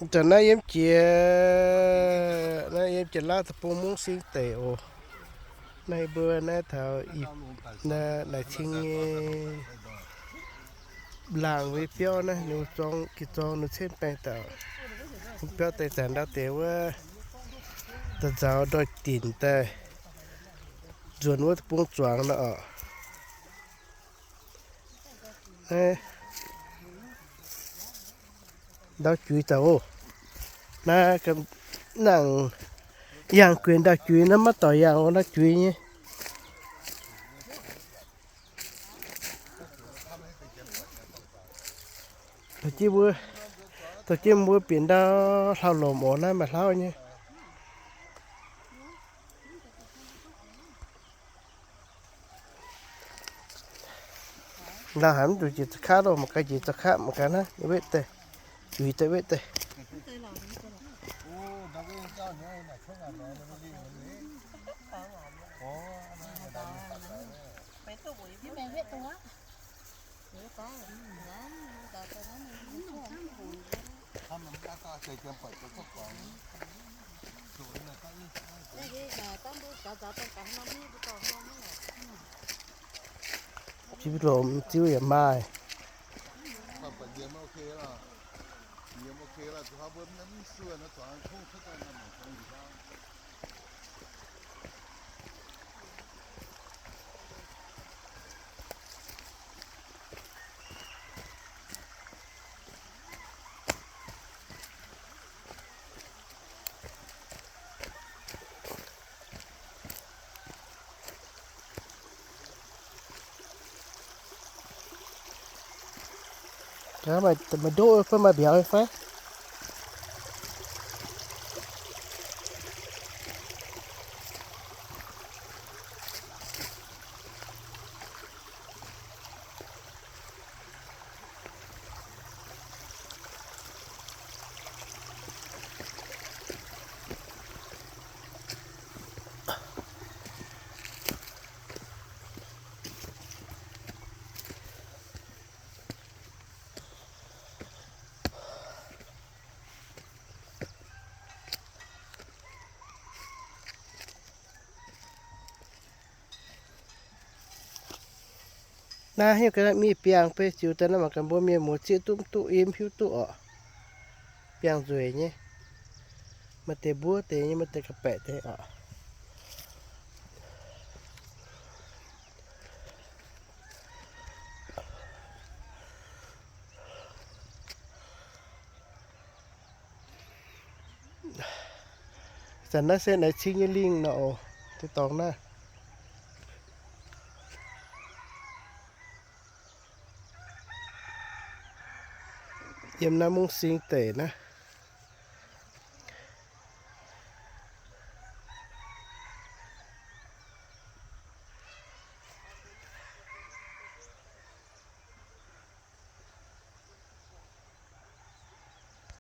Zanc naaiv yiem jiex, naaiv yiem jiex Laauv Deic-Bung Mungv Sing Deic oc. Naaiv mbuo naaiv taux ih, naaiv Laih Cing nyei laangc nyei biauv naaiv, ninh mbuo zorng, ninh zorng ninh cen baengh daaih. Biauv deix zanc ndau deix wuov, da'nzauc ndoih dinc daaih nzuonx wuov bung zuangx nor oc. Ndau juiz zauc oc. Naaiv nangc yangh guenx ndau juiz naaiv, maiv dorh yangh ndau juiz nyei. Dorh jienv mbuo, dorh jienv mbuo bieqc ndau hlauv-lomc oc. Naaiv maaih hlauv nyei. Ndau haaix mv zuqc njiec za'kaqv loh, mangc gaax njiec za'kaqv mangc gaax naaiv, wetv daaih, juiz daaih wetv daaih. Ziux lomc ziux yaac maaih. Maaih ndoqv fai maaih mbiauz fai? Naaiv haaix nyungc ga'naaiv mingh biangh beiv ziux daaih naaiv mangc gaax mbuo mienh muoz zieqv duqv mv duqv, yiem hiuv duqv oc. Biangh nzueic nyei. Maaih deix mbuov deix nyei, maaih deix ga'baeqc deix oc. Zanc naaiv se Naaiv Cing nyei lingh nor oc, deix dorngx naaiv. Yiem naaiv Mungv Sing deic naaiv.